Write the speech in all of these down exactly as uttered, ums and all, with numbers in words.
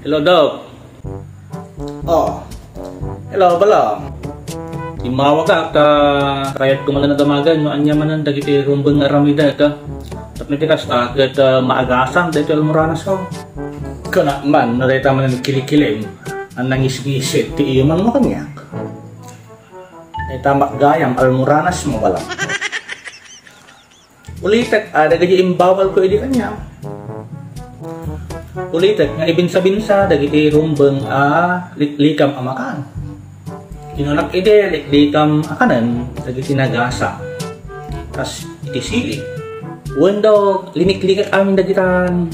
Hello, Doc. Oh. Hello, Balong. Immawagak ta kayatko man a damagen no ania manen dagiti rumbeng nga aramidek, ah. Tapno iti kasta, ket, ah, maagasan daytoy almoranasko. Kuna man no dayta manen kilikilim a nangisngisit ti imanmo kaniak. Dayta makgayam almoranasmo, Balong. Ulitek, ah, dagiti imbawalko idi kaniam. Ulitek nga ibinsa-binsa dagiti rumbeng a liklikam a makan. Kinunak idi liklikam a kanen dagiti nagasa. Kas iti sili. Wenno liniklikak amin dagitan.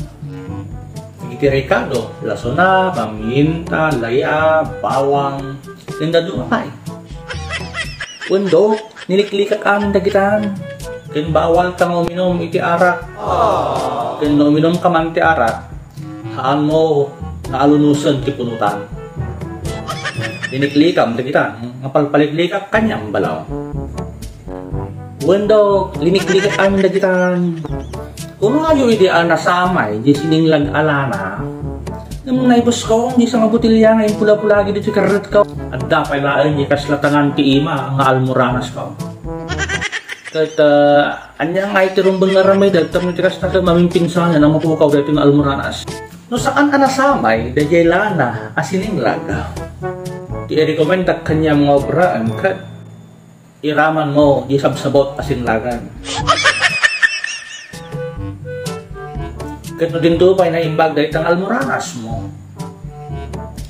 Dagiti rekado, lasona, paminta, laya, bawang, ken dadduma pay. Wenno, niliklikak amin dagitan. Ken bawal ta nga uminum iti arak. Ken no uminum ka man ti arak, haanmo nga alunosen ti punutan. Liniklikam dagitan, nga palpaliklikak kaniam, Balong. Wenno, liniklikak amin dagitan. Kunayo idi a nasamay, di sininglag a lana. Ngem naibuskong, di sanga botelya nga impula-pula, ditoy karretko. Adda pay laeng di kasla tangan ti ima nga almoranasko. Ket, ah, ania nga iti rumbeng nga aramidek, tapno iti kasta ket mamimpinsanan a mapukaw daytoy nga almoranas. No saan a nasamay, daydiay lana a sininglag. Ti irekomendak kaniam nga obraen, ket iramanmo di sabsabot a singlagan. Ket no dinto pay naimbag dayta nga almoranasmo,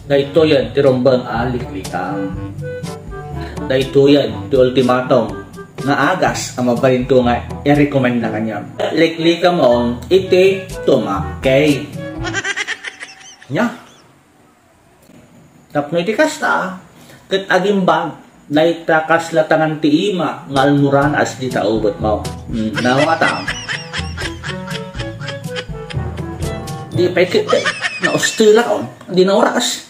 daytoyen ti rumbeng a liklikam. Daytoyen ti ultimatum nga agas a mabalinko nga irekomenda kaniam. Liklikamon iti tumakkey. Nia? Tapno iti kasta, ket agimbag dayta kasla tangan ti ima nga almoranas dita ubetmo. Hmm, nawatam. Di pay ket, naustelak, oh. Di na oras.